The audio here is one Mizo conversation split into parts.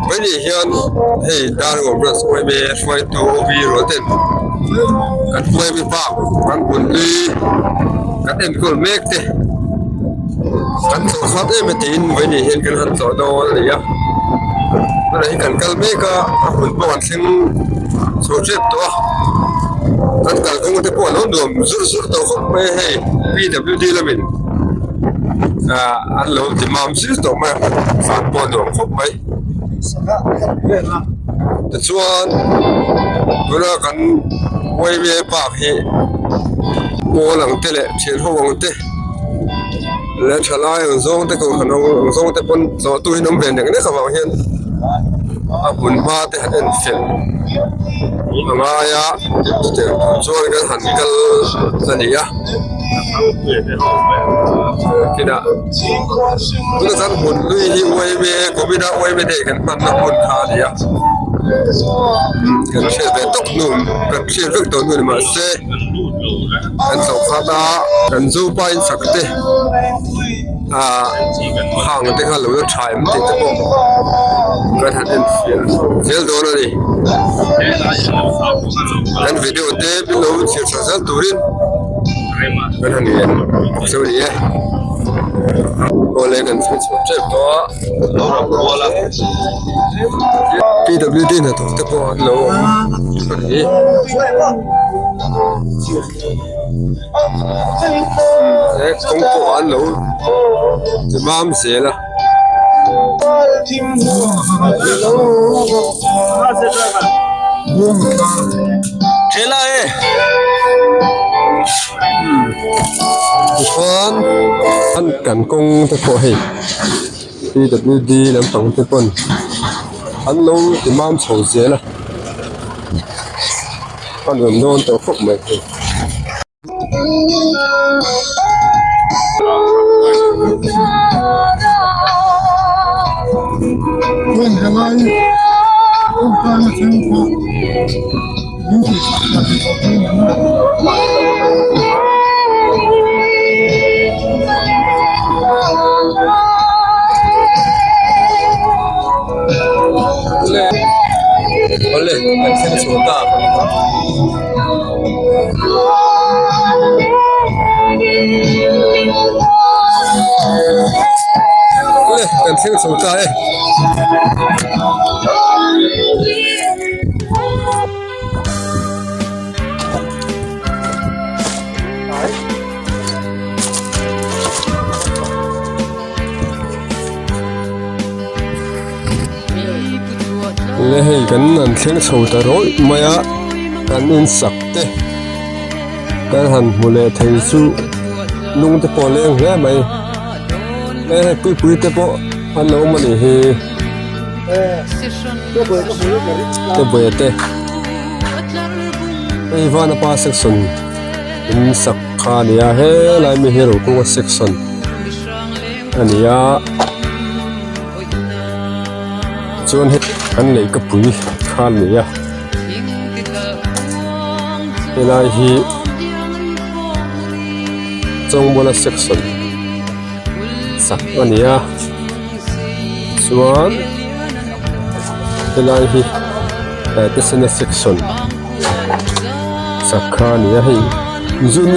Hei hian hei Darngaw Branch yma hruaitu OB rual ten kan yma park kan hmunpui kan enkawl mek te kan tlawh hlat em a tiin vawiin hian kan han tlawh dawn a ni a tunah hian kan kal mek a a hmun pawh an thleng chho tep tawh a kan kalkawng te pawh a lo nuam zur zur tawh khawp mai a hei PWD lamin ah an lo ti mam zir tawh mai a van pawh a nuam khawp mai tichuan tuna kan yma park hi pawl ang te leh thian ho ang te leh thalai ang zawng te kohhran ang zawng te pawn tlawh tu hi an awm ve nek nek avang hian a hmun hma te han en fel a ngai a chutiang tur chuan kan han kal a ni a kinah tuna kan hmun hlui hi yma kumin a yma day kan hmanna hmun kha a ni a kan hriat ve tawk hnu kan hriat vek tawh hnu ni mahse kan tlawh khat a kan zopa in sak te ah hang te kha lo la tha em tih te pawh kan han en fiah zel dawn a ni kan video te min lo chhiar chhuah zel turin kan han ngen bawk cheu a ni e awle kan chhiar chhuah tep tawh a PWD hnathawk te pawh an lo awm a ni. He kawng pawh an lo ti mam zel a. Tichuan kan kawng te pawh hei PWD lampang te pawn an lo ti mam chho zel a. A nuam dawn tawh khawp mai hei. Awle kan thleng chhuah ta. Awle kan thleng chho ta e. Le hei kan han thleng chho ta rawih mai a kan insak te kan han hmu leh thei chu lung te pawh a leng hle mai he hei puipui te pawh an lo awm a nih hi te te hei vanapa section insak kha a ni a helai mi hi rokunga section a ni a. Chuan hei an lei ka pui kha a ni a helai hi Chawngbawla section sak a ni a chuan helai hi Taitesena section sak kha a ni a hei June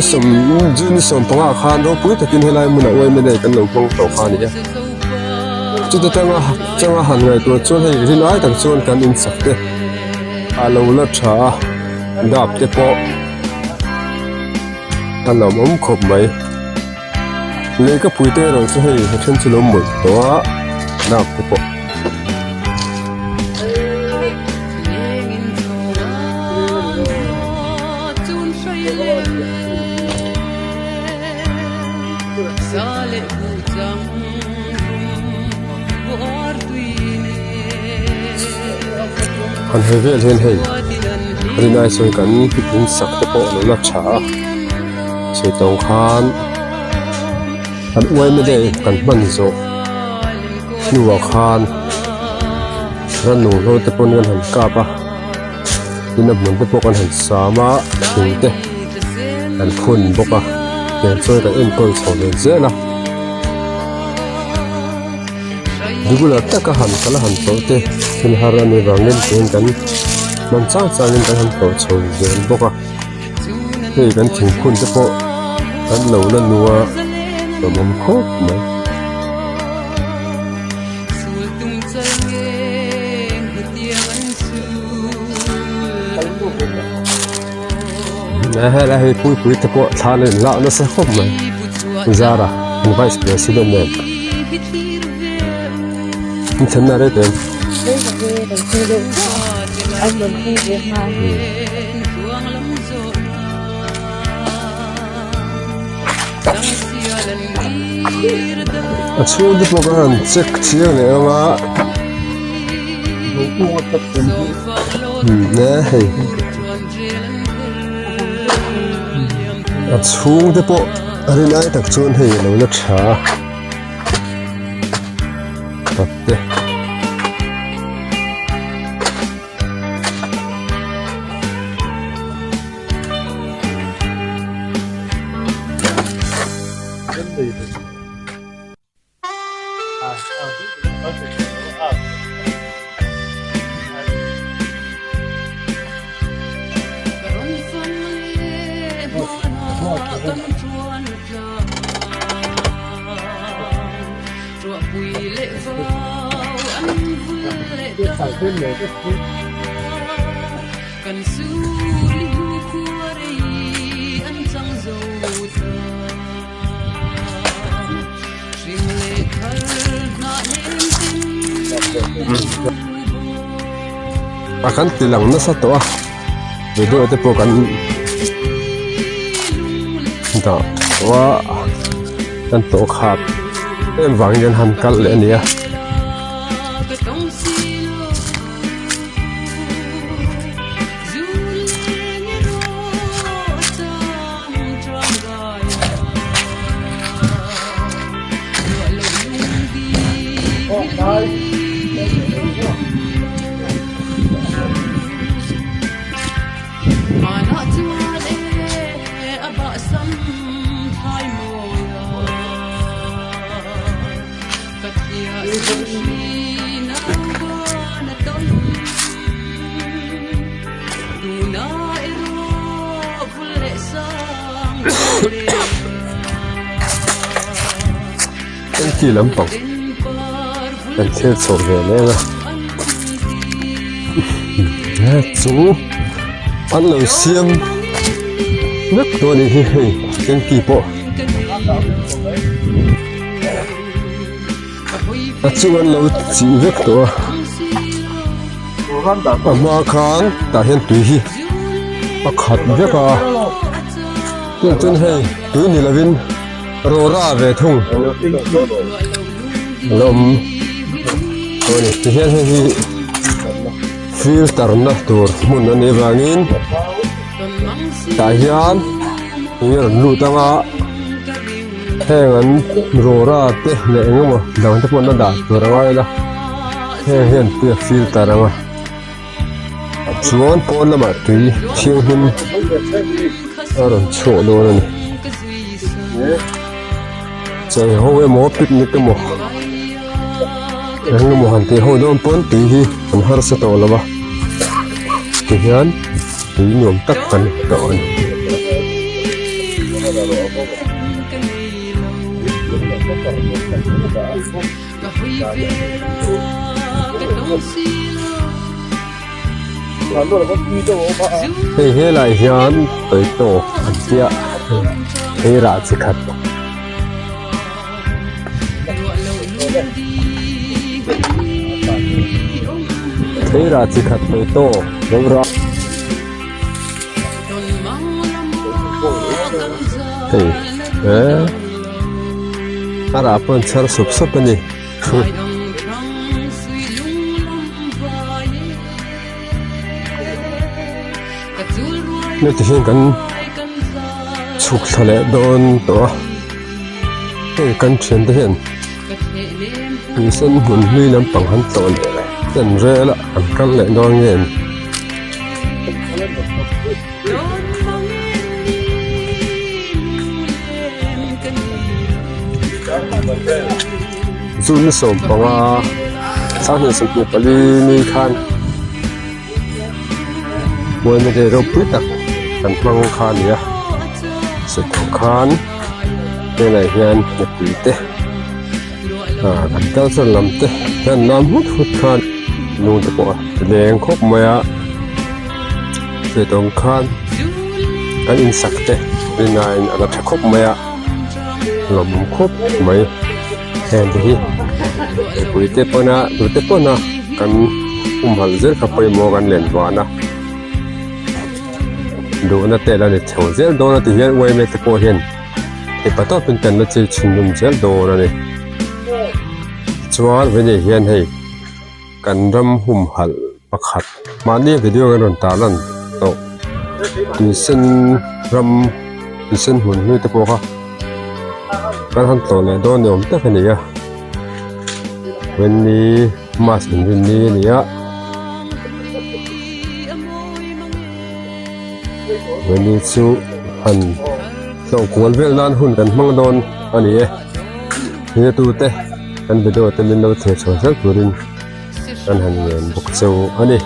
June 15 khan ropui takin helai hmunah yma day kan lo hmang tawh kha a ni a. Chuta tanga changa han ngaihtuah chuan hei rin ai tak chuan kan insak te a lo la tha a dap te pawh a lawmawm khawp mai lehkapui te erawh chu hei a then chu lo mawlh tawh a dap te pawh. Han hawi vel hian hei rinai sawi kan in sak te pawh a lo la tha a chhui tawng khan an uai na deuh kan hman zawh hnuah khan rannung hlawh te pawn kan han kap a tin a hmun te pawh kan han sam a thing te kan phun bawk a tiang chuan kan enkawl chho ve zel a. Regular taka han kal a han tlawh te thil har a nih vangin tiin kan hman chang changin kan han tlawh chho zel bawk a hei kan thingphun te pawh an lo la nu a lawmawm khawp mai. Helai hei puipui te pawh thla an inlak nasa khawp mai zara an vice president nen an thlenna rei tawh em. A chhung te pawh ka han check chiang leh ang a e hei a chhung te pawh a rin ai tak chuan hei a lo la tha tak te. A kan ti lang nasa tawh a video te pawh kan dah tawh a kan tawh khat em vangin kan han kal leh a ni a. Tanki lampang kan thlir chho ve mek a chu an lo siam vek tawh a nih hi hei tanki pawh a chung an lo chih vek tawh a a hma khan tah hian tui hi a khat vek a tunah chuan hei tui ni lovin rawra ve thung a lo awm tawh a ni tihian hei hi filter na tur hmun a nih avangin tah hian tui a rawn lut ang a. Heng an rawra te leh eng emaw dang te pawh an la dah tur a ngai la heng hian tui a filter ang a chuan pawn lamah tui thianghlim a rawn chhuak dawn a ni chei ho emaw picnic emaw eng emaw han tih ho dawn pawn tui hi an harsa tawh lo va tihian tui nuam tak kan tawh a ni. Hei helai hian tomato an tia ei rah chi khat. Thei rah chi khat tomato lo rah. Hei eh a rah pawh an chhar sup sup a ni heti hian kan chhuk thla leh dawn tawh a hei kan thiante hian tuisen hmun hlui lampang han tlawh leh ten rel a an kal leh dawn nge ni. June ni 15 2024 ni khan Buaina te ropui tak kan hmang kha a ni a chutah khan tunah hian mipui te ah kan culture lam te hian nam hut hut khan lung te pawh a ti leng khawp mai a chutah khan kan insak te rinaiin a la tha khawp mai a lawmawm khawp mai heng te hi mipui te pawna tute pawna kan humhalh zel kha pawimawh kan len vana duhna te la ni chho zel dawn a ti hian uaime te pawh hian theih tawpin kan la chei chhunzawm zel dawn a ni chuan vawinei hian hei kan ram humhalh pakhat mahni video kan rawn tah lan tawh tuisen ram tuisen hmun hlui te pawh kha kan han tlawh leh dawn ni awm tak a ni a vawini mass inrin ni a ni a vawini chu han tlawh kual vel nan hun kan hmang dawn a ni e tute kan video te min lo thlir chho zel turin. Kan han ngen bawk cheu a ni.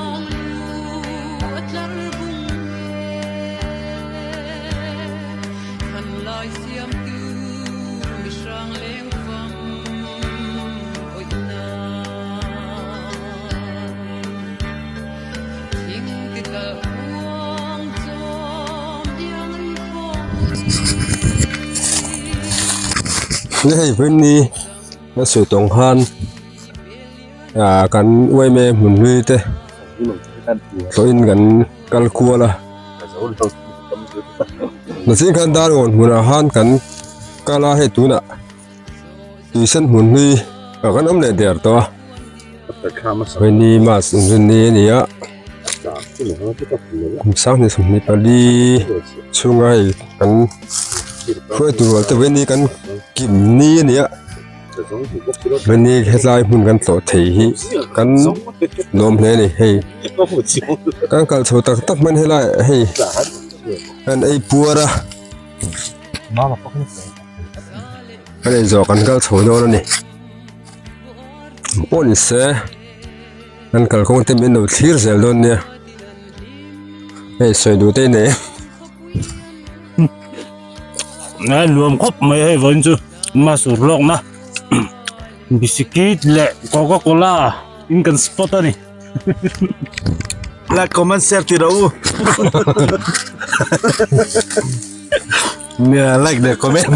Hei vawiin a sawi tawng khan. Ah kan uaime hmun hlui te tlawhin kan kal kual a nachin khan dar awn hmunah khan kan kal a hei tunah tuisen hmun hlui ah kan awm leh der tawh a hei mas inrinni a ni a kum 24 chhunga hei kan hruaitu rual te vawiin kan kim ni a ni a. Vani hetlai hmun kan tlawh thei hi kan lawm hle a ni hei kan kal chho tak tak hman helai hei kan ei puar a kan ei zawh kan kal chho dawn a ni pawh ni se kan kalkawng te min lo thlir zel dawn nia hei sawi duh te i nei a nuam khawp mai hei vawiin chu. Masur lawkna bisikit leh coca cola in kan spot a ni. Like comment share ti rawh u. Nia like leh comment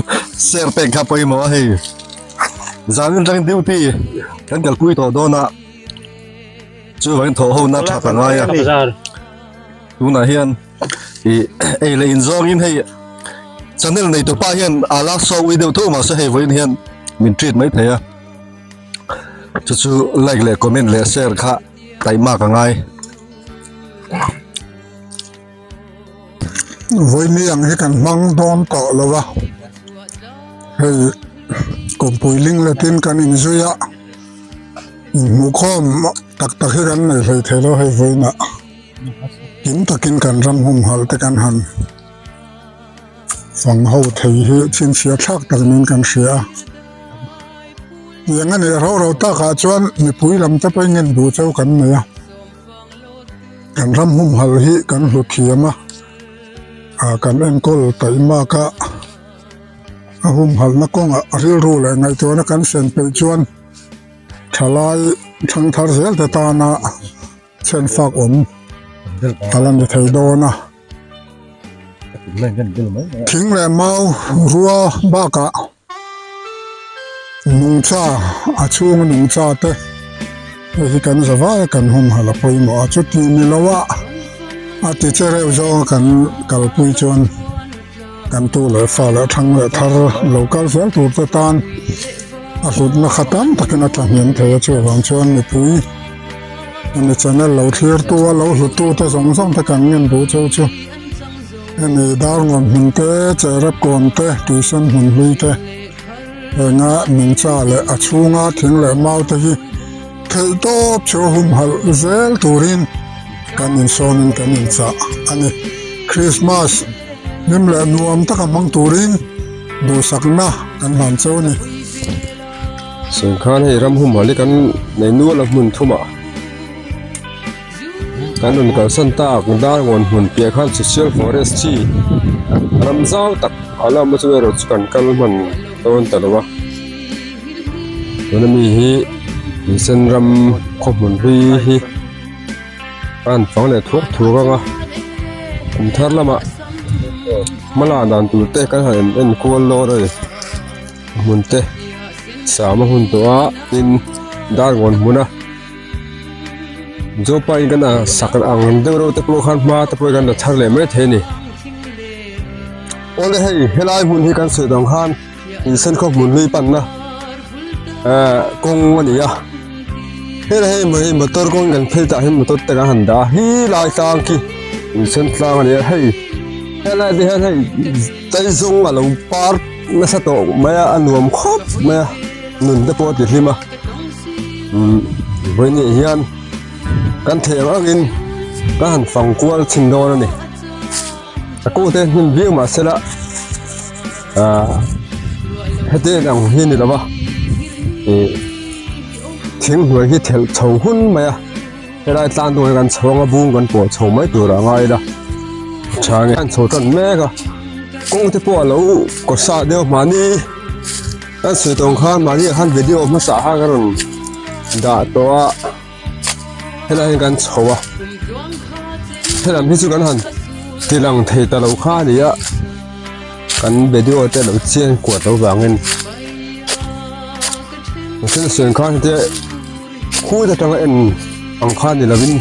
share pek kha pawimawh a hei. Zanin atangin duty kan kalpui tawh dawn a chuvangin thawh ho na tha ta ngai a. Tunah hian ih ei leh in zawngin hei channel nei tupa hian a la sawi deuh tho mahse hei vawiin hian min treat mai thei a chu chu like leh comment leh share kha taihmak a ngai. Vawiin ang hi kan hmang dawn tawh lo va hei kawmpui ling letin kan inzui a inhmuhkhawm tak tak hi kan nei hlei thei lo hei vawiinah. Kim takin kan ram humhalh te kan han fang ho thei hi chhinchhiah thlak tak niin kan hria a. Tiang a nih rau rau takah chuan mipui lam te pawhin ngen duh cheu kan nei a. Kan ram humhalh hi kan hlu thiam a, ah kan enkawl taihmak a, a humhalhna kawngah rilru leh ngaihtuahna kan sen peih chuan thalai thangthar zel te tana Chhen fak awm a la ni thei dawn a. Thing leh mau rua bakah nungcha a chhunga nungcha te hei hi kan za vai a kan humhalh a pawimawh a chuti ni lo a a ti che reuh zawnga kan kalpui chuan kan tu leh fa leh thang leh thar lo kal zel tur te tan a hlutna kha tam takin a tlahniam thei a chuvang chuan mipui. Hemi channel lo thlir tu a lo hlut tu te zawng zawng te kan ngen duh cheu chu hemi darngawn hmun te cherep kawn te tuisen hmun hlui te henga nungcha leh a chhunga thing leh mau te hi theih tawp chu humhalh zel turin kan insawnin kan inchah a ni Christmas hlim leh nuam taka hmang turin duhsakna kan hlan cheu a ni. Sawi khan hei ram humhalh hi kan nei nual a hmun thumah kan rawn kalsan tak Darngawn hmun piah khan social forest chi ram zau tak a la awm a chu erawh chu kan kal hman dawn ta lo a tuna mi hi Tuisen ram khaw hmun hlui hi a han fang leh thuak thuak ang a kum thar lamah hma lak dan tur te kan han en kual dawn a ni hmun te sam a hun tawh a tin Darngawn hmun a. Zopa in kan a sak ang deuh reuh te pawh khan hma te pawh kan la thar leh mai thei a ni. Awle hei helai hmun hi kan sawi dang khan insen khaw hmun hlui panna eh kawng a ni a. Helai hei mai motor kawng kan phei tah hian motor te kan han dah a hi lai tlang khi insen tlang a ni a hei helai te hian hei taizawng a lo par nasa tawh mai a a nuam khawp mai a nun te pawh a ti hlim a. Vawiin hian kan theih ang angin ka han fang kual chhin dawn a ni a kawng te hnim viau mah sela ahh heti en ang hi a ni lo va ih thing hnuai hi thelh chho hun mai a helai tlang tur hi kan chho anga bung kan pawh chho mai tur a ngai ila tha nge an chho tan mek a kawng te pawh a lo kaw sa deuh mahni. Kan sawi tawng khan mahni ah khan video hmasa kha ka rawn dah tawh a helai hian kan chho a helam hi chu kan han ti lang thei ta lo kha a ni a kan video te lo chian kuat loh vangin thil sawi khan hetia khut atanga en ang kha ni lovin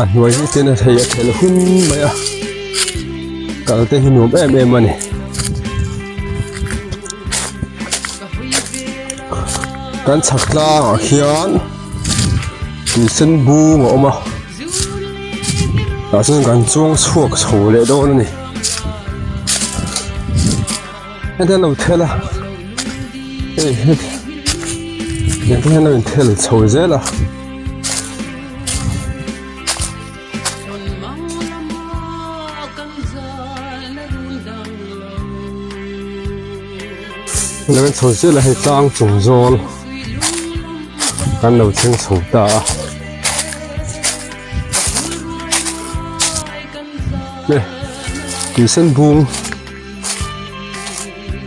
a hnuai hi chen a thei a thelh hun mai a kal te hi nuam em em a ni. Kan chhak tlangah hian tui sen bung a awm a tah chuan kan chuang chhuak chho leh dawn a ni heti an lo thel a hei heti tiang hian a lo inthel chho zel a. Lo en chho chiah la hei tlang chung zawl kan lo thleng chho ta a le tui sen bung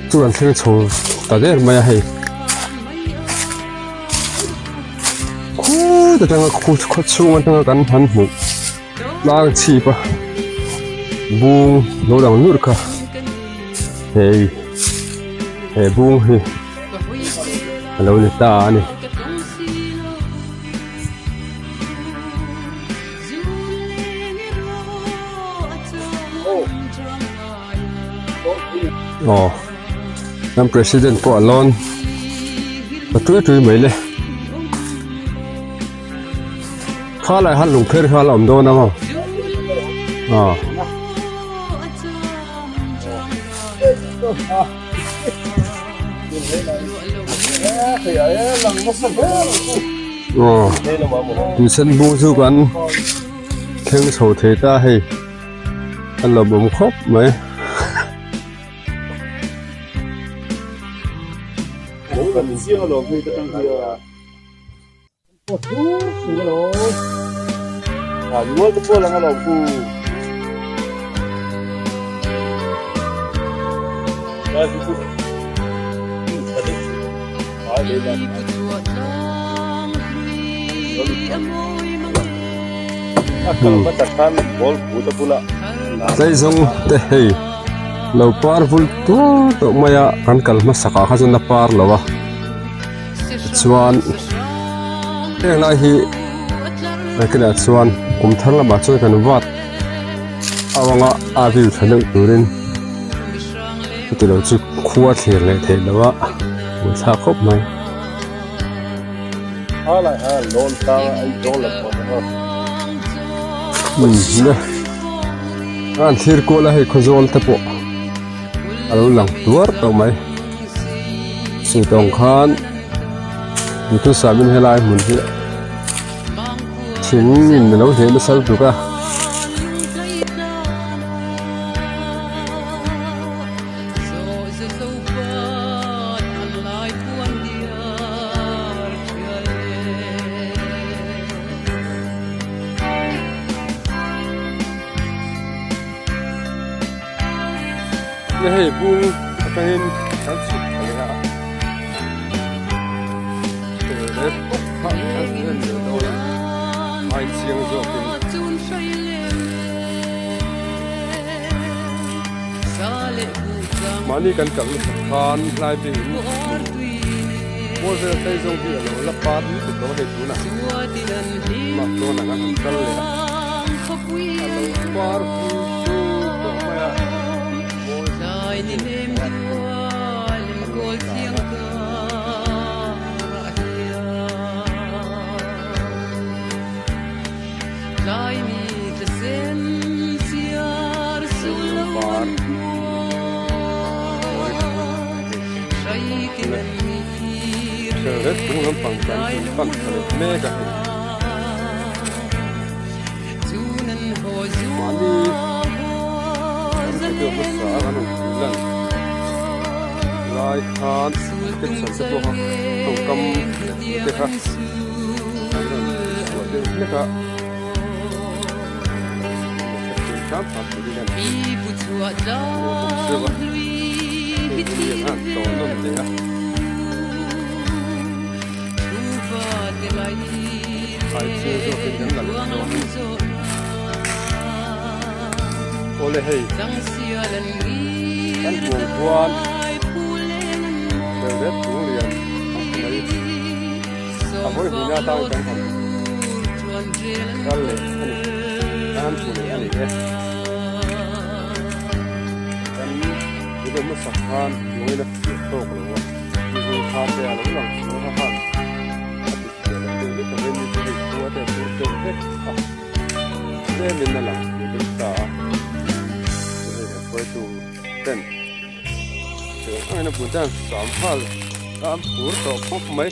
chu kan thleng chho ta der mai a hei khut atanga khaw chhung atanga kan han hmuh. Tlang chhip a bung lo lang lurh kha hei he bung hi a lo ni ta a ni. Aw kan president pawh a lawn ta tui tui mai le. Kha lai han lung pher kha a la awm dawn ang aw aw. Aw tuisen bung chu kan thleng chho thei ta hei a lawmawm khawp mai. Tleizawng te hei lo par vul tuar tawh mai a kan kal hmasak ah kha chuan a par lo a. Chuan heng lai hi nakinah chuan kum thar lamah chuan kan vat avanga a view tha deuh turin chuti lo chu khua thlir leh theih loh a buaithlak khawp mai. A han thlir kual a hei khawzawl te pawh a lo lang tuar tawh mai. Sutawng khan duhthusam in helai hmun hi thing in alo hleh nasa lutuk a. Ni hei bung atangin kan chhuk thla leh a, tel rep bawk kha kan en leh dawn a ni, ai chiang zawkin. Mahni kan kal nasa khan hlai bik in hmun mual vel tlei zawng hi a lo la par lutuk lo a hei tunah mah chuan ang a han kal leh a, a lo par vul chur tawh mai a, mawi hei a han tlan a. Par Thil ret chung lampang kan hun pan thla leh mek a hei. Mahni kan video hmasa a kan rawn tih lan lai khan caption te pawh kha tawngkam leh thu te kha kan rawn tihchhuah deuh hlek a. Awle hei kan hmuh chuan Belret chung lian khawp mai a vawi hmuhna atan kan han kal leh a ni kan han hmu leh a ni e kan video hmasa khan lungin a fiah tawk lo a mizo kha te a lo lang chhuah kha khan a ti fiah lo deuh vek a ni chu hei khua te a tur deuh vek a tlemin a lang fiah deuh ta a chu hei kan hruaitu ten Chuan a ina bul chuan sam nghal a phur tawh khawp mai.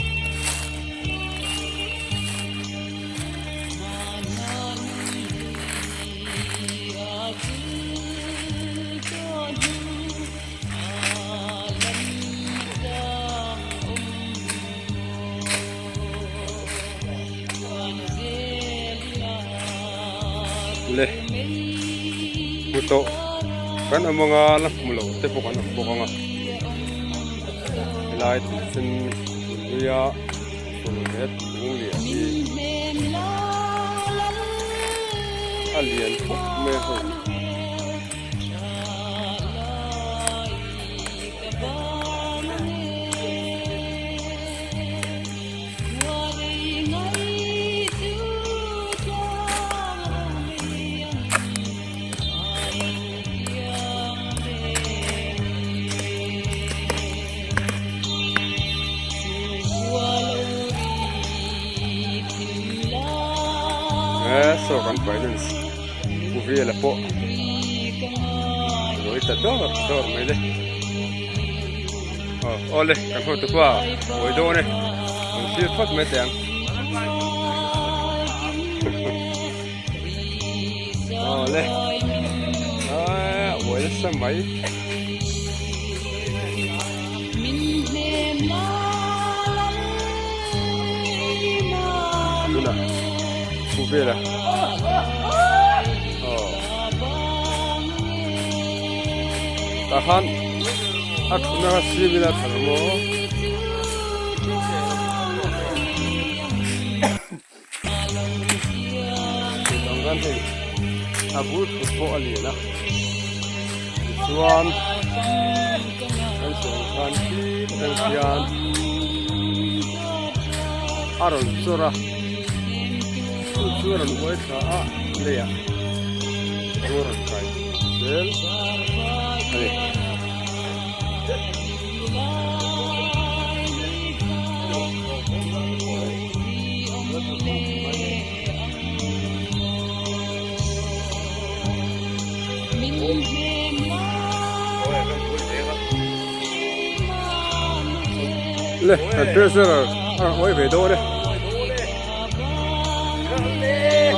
Le hmu tawh kan awm anga la hmu lo te pawh kan awm bawk anga helai thingsen hnuaia sulhlet lung lian hi a lian khawp mai a hei. Saw kan finance pu vela pawh buai ta dawr dawr mai le. Aw awle kan hotu pa buai dawn e an thlir phawt mai teh ang awle a buai nasa mai. Tunah pu vela aw tah khan. A thutna kha siam ila tha lo maw? Tih ang khan hei a bul thut pawh a lian a tichuan kan sawi khan khi atang khian a rawn chawr a chu chu a rawn uai thla a leiah a rawn kai zel a ni. Le kan treasurer a rawn awih ve dawn e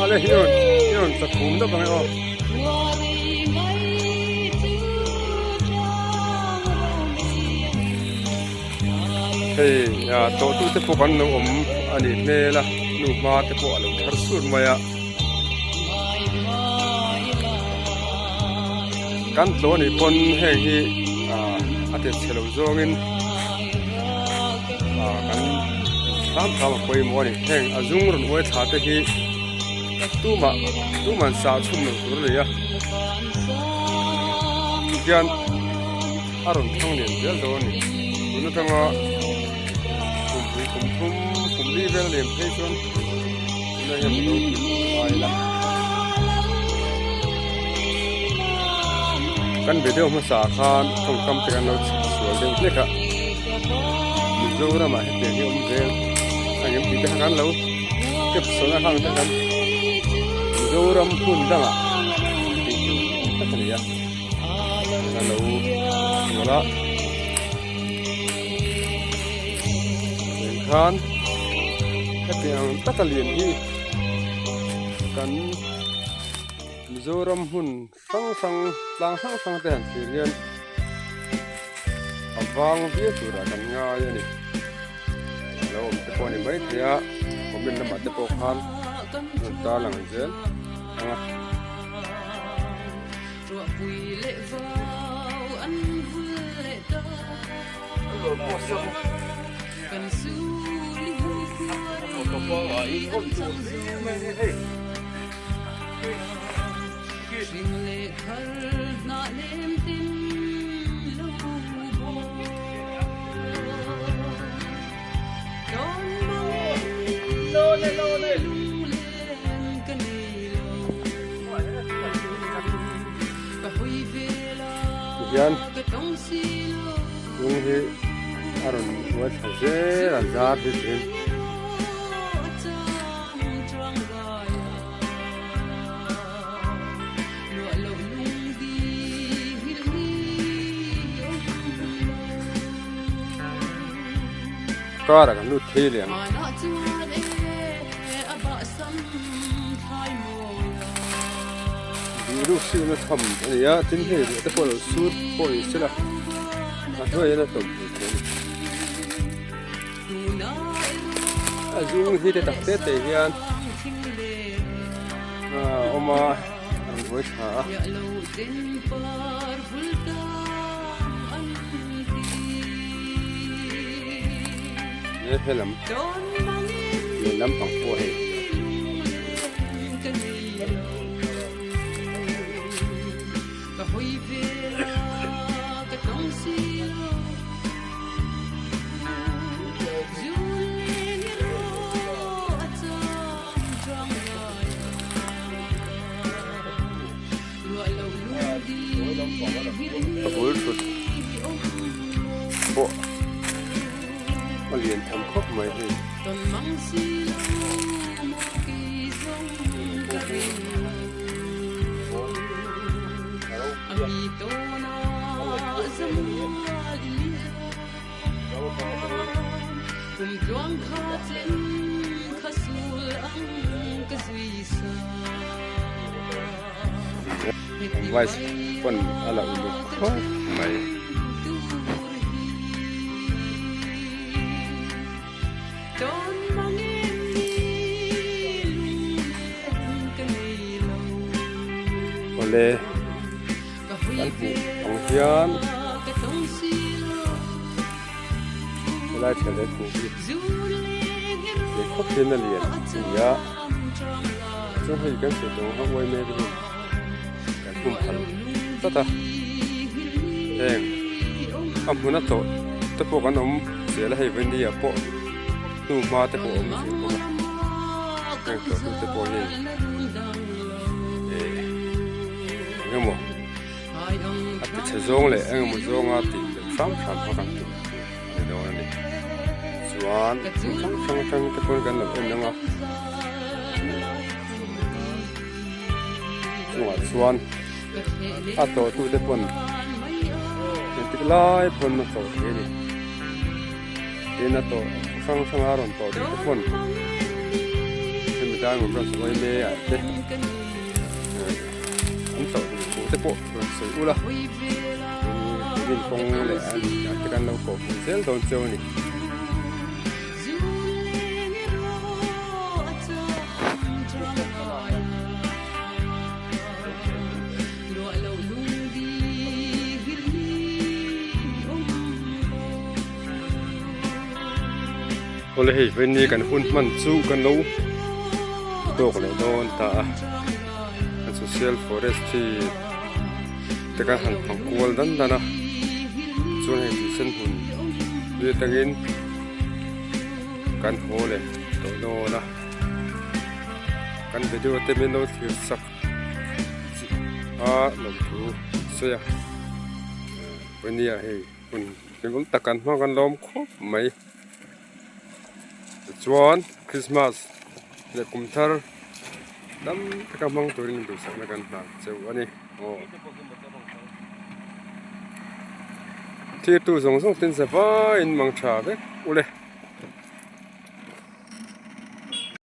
a le hi rawn hi rawn chathum deuh ang e aw. Hei ah tawhtu te pawh kan lo awm a nih hmel a hnu hma te pawh a lo thar sur mai a kan tlaw a nih pawn heng hi. a ti chhe lo zawngin ah kan hram hram a pawimawh a ni. Heng a zung rawn uai thla te hi tumah tuman sah chhum lo tur a ni a tihian a rawn thang lian zel dawn a ni. Tun atanga kum pui kum thum kum li vel lian phei chuan tunah hian ka lo ngai la. Kan video hmasa ah khan tawngkam te kan lo chhip sual deuh hlek a Mizoram ah hetiang hi awm zel a ngem tih te kha kan lo caption a hang te kan Mizoram hmun dangah tih tur awm tak a ni a kan lo sual a khan hetiang taka lian hi kan Mizoram hmun hrang hrang tlang hrang hrang te han thlir hian a vang viau turah kan ngai a ni a lo awm te pawh a ni maithei a comment lamah te pawh khan rawn tarlang zel ang a. Tihian lung hi a rawn uai thla zel a zar hi thin. Car ah kan lut thei leh ang. Biru siamna tham a ni a tin hei ruah te pawh a lo sur pawh ni sela a hnuaiah hian a tawm thei thei a ni. A zung hi te tak te te hian a awm a a rawn buai tha a. Helam lehlam pang pawh hei. A bul thut pawh a lian tham khawp mai hei. Vice pawn a la uluk khawp mai. Awle kan hmuh ang hian helai thla leh hmuh hi leh khawp hian a lian a ni a chuan hei kan sawi tawh ang kha uai mek hi kan hmun phal tlat a heng a hmun a tawh te pawh kan awm zel a hei vawini ah pawh hnu hma te pawh a awm zel bawk a heng tawh tu te pawh hi eh eng emaw a ti chhe zawng leh eng emaw zawnga tih loh hram hram kha kan tum tur a ni dawn a ni chuan hmun hrang hrang atang te pawhin kan lo en ang a chungah chuan a tawh tu te pawn engtik lai pawn a tawh thei a ni tin a tawh hrang hrang a rawn tawh duh te pawn hemi diamond brush yma ah te an tawh duh thu te pawh rawn sawi ula tin kawng leh a te kan lo kawh hmuh zel dawn cheu a ni. Awle hei vawiin kan hun hman chu kan lo tawk leh dawn ta a kan social forestry te kan han phang kual dan dan a chuan hei tihsen hmun hlui atangin kan haw leh tawh dawn a kan video te min lo thlir sak a lawmthu sawi a vawiin hei hun hlimawm tak kan hmang kan lawm khawp mai. Tichuan Christmas leh kum thar dam taka hmang turin duhsakna kan hlan cheu a ni aw. Thirtu zawng zawng ten zavaiin mang tha vek ule.